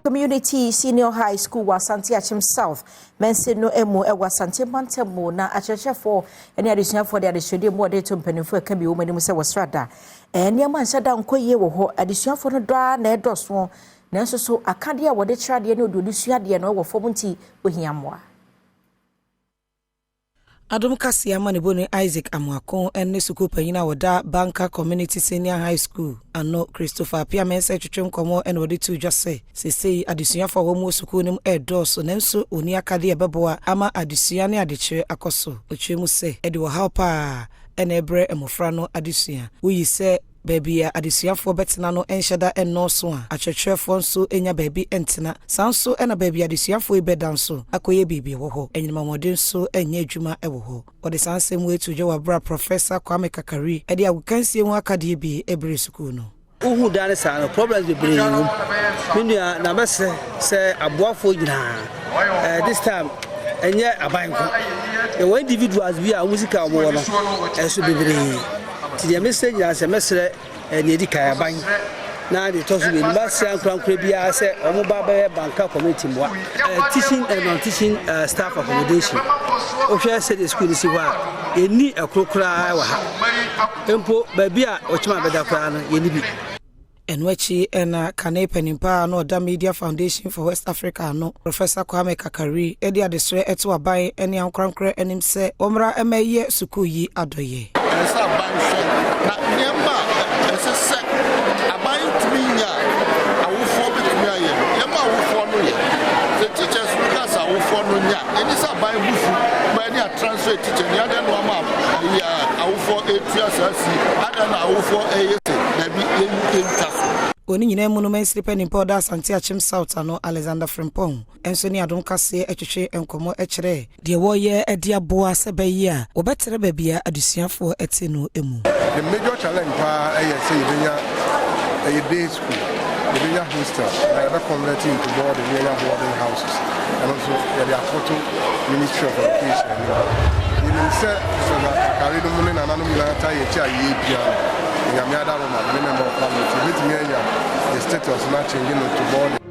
Community Senior High School wɔ Asante Akyem South mansin no mu wɔ Asante mantam mu, na akyerɛkyerɛfoɔ ne adesuafoɔ de adesuadeɛ mu wɔde to mpanimfoɔ ɛka bi wɔ mu anim sɛ wɔsra da nneɛma nhyɛ da nkɔ yie wɔ hɔ. Adesuafoɔ no dɔa na ɛdɔso, nanso so akadeɛ a wɔde kyerɛ adeɛ ne ɔde ɔde sua adeɛ no wɔ fam, nti ohia mmoa. Adom Kaseɛ ama ne bɔne Isaac Amoako ne sukuu panyin a wɔda Banka Community Senior High School ano, Christopher Apia Mensah, twetwe nkɔmmɔ na wɔde to dwa sɛ seesei adesuafoɔ a wɔn wɔ sukuu no mu ɛredɔɔso, nanso wɔni akadeɛ ɛbɛboa ama adesua ne adekyerɛ akɔ so. Ɔkyerɛ mu sɛ ɛde ɔhaw paa ɛna ɛbrɛ mmɔfra no adesua. Woyi sɛ baabi a adesuafoɔ bɛtena no nhyɛ da nnɔɔso a, akyerɛkyerɛfoɔ nso nya baabi ntena. Saa nso ɛna baabi adesuafoɔ yi bɛda nso akɔyɛ biribi wɔ hɔ. Anyinam ahoɔden nso nyɛ adwuma wɔ hɔ. Wɔde saa nsɛm wei to dwa wɔ abere a Professor Kwame Kakari de agokansie ho akadeɛ bi brɛ sukuu no. Wohu da ne saa no, problems bebree wɔ mu, me nua, na mɛsrɛ sɛ aboafoɔ nyinaa, this time ɛnyɛ aban nko, yɛwɔ individuals bi a wɔn sika a wɔwɔ no ɛnso bebree, nti deɛ mesrɛ nyinaa sɛ mɛsrɛ nea ɛdi kan aban, na deɛ ɛtɔ so mmienu mɛsrɛ ankorankora biara sɛ wɔn ba bɛyɛ Banka community mmoa, teaching and non-teaching staff accommodation. Wohwɛ sɛdeɛ sukuu no si hɔ a, yɛnni ɛkoro koraa wɔ ha mpo, baabi a ɔkyema bɛda koraa no yɛnni bi. Ɛno akyi ɛna kane panimpa a na ɔda Media Foundation for West Africa no, Professor Kwame Kakari, de adesrɛ ɛto aban ne ankorankorɛ anim sɛ wɔmmra mmɛyɛ sukuu yi adɔyɛ. Ɛsɛ sɛ aban hwɛ na nneɛma a ɛsɛ sɛ aban tumi nya a awofoɔ bɛtumi ayɛ no, yɛma awofoɔ no yɛ. Sɛ teachers no ka sɛ awofoɔ no nya, ɛni sɛ aban bu fu ma ɛne atransfer teacher ni adɛn no ama ayi a awofoɔ etua saa si adɛn na awofoɔ ɛyɛ sɛ dabi, yɛntwa so. Wɔn nyinaa mu no, mansini panimpa ɔda Asante Akyem South ano, Alexander Frimpong, nso ne Adom Kaseɛ atwitwe nkɔmmɔ kyerɛ deɛ wɔyɛ de aboa sɛ bɛyɛ a wɔbɛtrɛ baabi a adesuafoɔ te no mu. The major challenge paa ɛyɛ sɛ yɛbɛnya ɛyɛ day school, yɛbɛnya hostel na yɛbɛ convert into boarding, yɛnya boarding houses. Ɛno nso yɛde akoto Ministry of Education anim. Yɛnim sɛ Professor Kakari no mu ne nananom nyinaa ta yɛkyi a yɛpia no, Nyame adaroma ne member of parliament, yɛbɛtumi anya the status na change no to boarding.